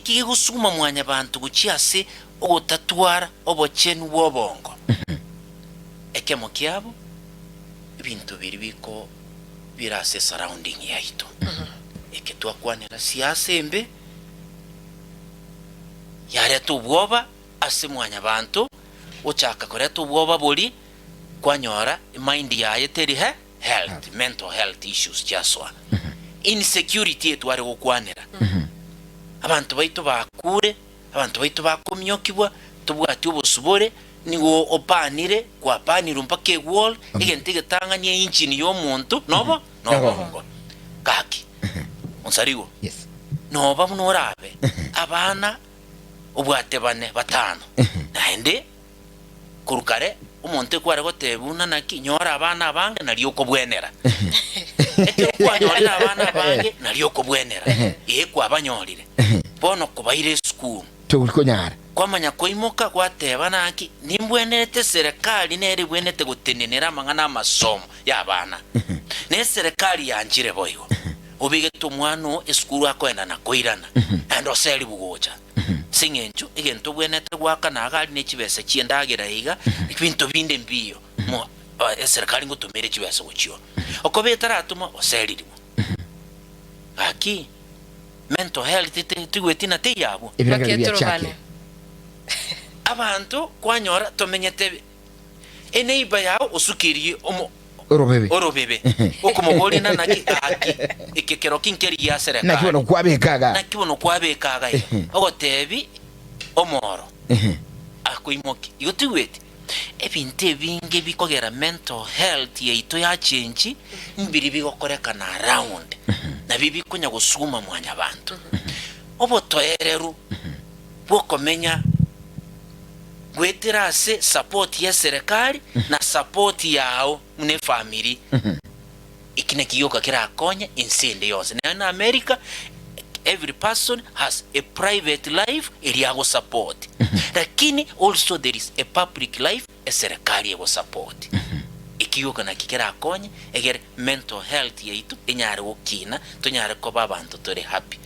Eki gegosuguma mwanyabanto gochia ase ogotatwara obochenu bw'obongo. Ekemo kiabo, ebinto biria biko bire ase surrounding yaito. Eke twakwanera siasa embe, yareta obwoba ase mwanyabanto, gochaka koreta obwoba boria, kwanyora emind yaye teri he health, mental health issues chiasoa. Insecurity etware gokwanera. Abanto baito bakure, abanto baito bakomiokigwa, tobwati obosubore, nigo opanire, kwapanirwe mpaka ewall, egento egetang'ani engine ya omonto nobo nobongo. Gaki, onsarigo, Yes. noba buna orabe, abana obwate bane, batano, naende Korwa kare omonto ekware gotebia buna naki, Nyora abana abange nario okobwenera. Ekero kwanyorire abana abange nario okobwenera. Ee kwabanyorire. Bono kobaire esukuru. Tori konyara. Kwamanya koimoka gwateba naki, nimbwenerete eserekari nere ebwenerete gotenenera amang'ana amasomo y'abana. Na eserekari yanchire boigo. Obegete omwana oo esukuru akoenda na koirana, naende oserigwe gocha. Ase engencho egento obwenerete goakana iga aria ne chibesa chi'endagera iga, ebinto binde mbiyo, mo eserekari ngotoma ere chibesa gochia oo. Okoba etaratoma oseririgwe. Gaki mental health te tigweti na teiyo abwo. Ebirengererio Baketurubane. biachakire. Abanto kwanyora tomenyete Eneiba yao osukirie omo Orobebe. orobebe, okomoboria na naki gaki eke kero ki nkeri gia Naki serekari. bono kwabeka iga. Naki bono kwabeka iga iga, ogotebi omoro akoimoki. Igo toigweti? Ebinto ebinge bikogera mental health yaito yachenchi mbiri bigokorekana around, nabio bikonya gosuguma mwanyabanto. Obotoereru bw'okomenya goetera ase support y'eserekari na support yao buna efamiri. Eki nakio gioka kerakonye ense ende yonsi. Nonya na America, every person has a private life eria agosupport. Lakini also there is a public life eserekari egosupport. Eki gioka nakio kerakonye egere mental health yaito enyare gokina, tonyare koba abanto tore happy.